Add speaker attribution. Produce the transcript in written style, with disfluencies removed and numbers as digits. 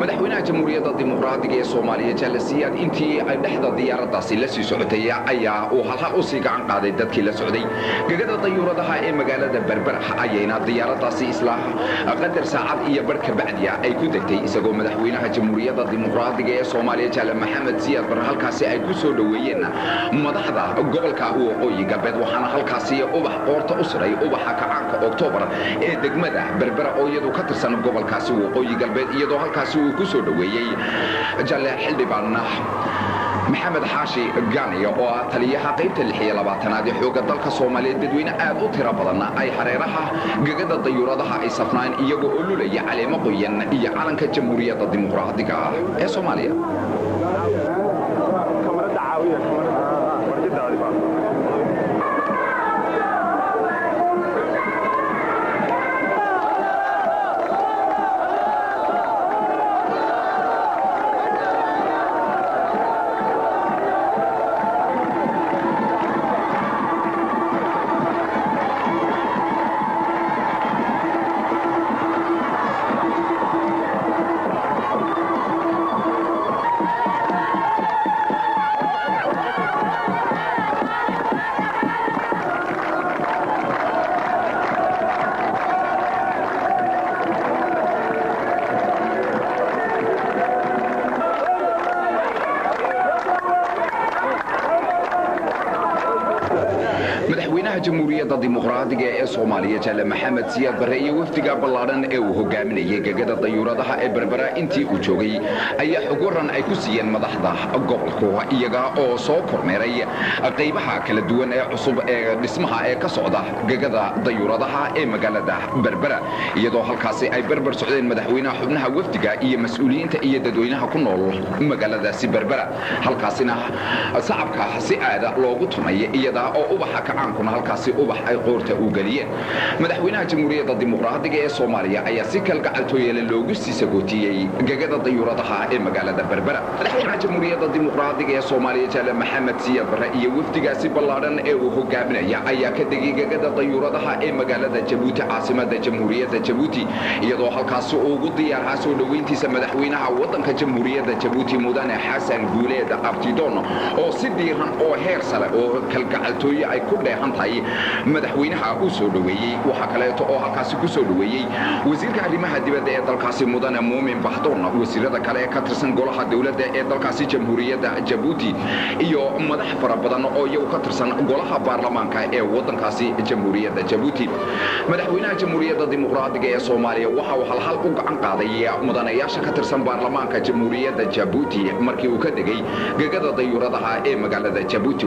Speaker 1: Madaxweynaha Jamhuuriyadda Dimuqraadiga ee Soomaaliya, Jaale Siyaad, intii ay dhexda diyaaraddaasi la sii socotay ayaa uu halhal usii gacan qaaday dadkii la socday. Gegada dayuuradaha ee magaalada Berbera ayayna diyaaraddaasi isla qadar saacad iyo barh kabacdiya ay ku degtay, isagoo madaxweynaha Jamhuuriyadda Dimuqraadiga ee Soomaaliya, Jaale Maxamed Siyaad Barre, halkaasi ay ku soo dhoweeyeen madaxda gobolka Waqooyi Galbeed. Waxaana halkaasi ubax qoorta u siray ubaxa kacaanka Oktoobar ee degmada Berbera oo iyadu ka tirsan gobolkaasi Waqooyi Galbeed, iyadoo halkaasi uu ku soo dhoweeyey Jaale Xildhibaan Maxamed Xaashi Gaaniya oo ah taliyaha qaybta 26aad ee xoogga dalka Soomaaliyeed. Dadweyne aad u tiro badan ay hareeraha gegada dayuuradaha ay safnaan, iyagoo oo lulaya caleemo qoyan iyo calanka Jamhuuriyadda Dimuqraadiga ah ee Soomaaliya. Madaxweynaha Jamhuuriyadda Dimuqraadiga ee Soomaaliya, Jaale Maxamed Siyaad Barre, iyo wafdiga ballaadhan ee uu hogaaminayay gegada dayuuradaha ee Berbera intii uu joogay ayaa xog waran ay ku siiyeen madaxda gobolku, iyaga oo soo kormeeray qaybaha kala duwan ee cusub ee dhismaha ee ka socda gegada dayuuradaha ee magaalada Berbera, iyadoo halkaasi ay berber socdeen madaxweynaha, xubnaha wafdiga iyo mas-uuliyiinta iyo dadweynaha ku nool magaaladaasi Berbera. Halkaasina sacabka si aada loogu tumay, iyada oo ubaxa kacaankuna halkaasi ubax ay qoorta u geliyeen. Madaxweynaha Jamhuuriyadda Dimuqraadiga ee Soomaaliya ayaa si kalgacaltooyale loogu sii sagootiyey gegada dayuuradaha ee magaalada Berbera. Madaxweynaha Jamhuuriyadda Dimuqraadiga ee Soomaaliya, Jaale Maxamed Siyaad Barre, iyo wafdigaasi ballaadhan ee uu hogaaminaya ayaa ka degay gegada dayuuradaha ee magaalada Jabuuti, caasimada Jamhuuriyadda Jabuuti, iyadoo halkaasi uu ugu diyaarhaa soo dhoweyntiisa madaxweynaha waddanka Jamhuuriyadda Jabuuti, Mudane Xasan Guuleed Abtidoon, oo si diiran oo heer sare oo kalgacaltooye ay ku dheehan tahay madaxweynaha uu soo dhoweeyey. Waxaa kaleeto oo halkaasi ku soo dhoweeyey wasiirka arrimaha dibadda ee dalkaasi, Mudane Muumin Bahdoon, wasiirada kale ee ka tirsan golaha dowladda ee dalkaasi Jamhuuriyadda Jabuuti, iyo madax fara badan oo iyagu ka tirsan golaha baarlamaanka ee waddankaasi Jamhuuriyadda Jabuuti. Madaxweynaha Jamhuuriyadda Dimuqraadiga ee Soomaaliya waxa uu halhal u gacan qaaday mudanayaasha ka tirsan baarlamaanka Jamhuuriyadda Jabuuti markii uu ka degay gegada dayuuradaha ee magaalada Jabuuti.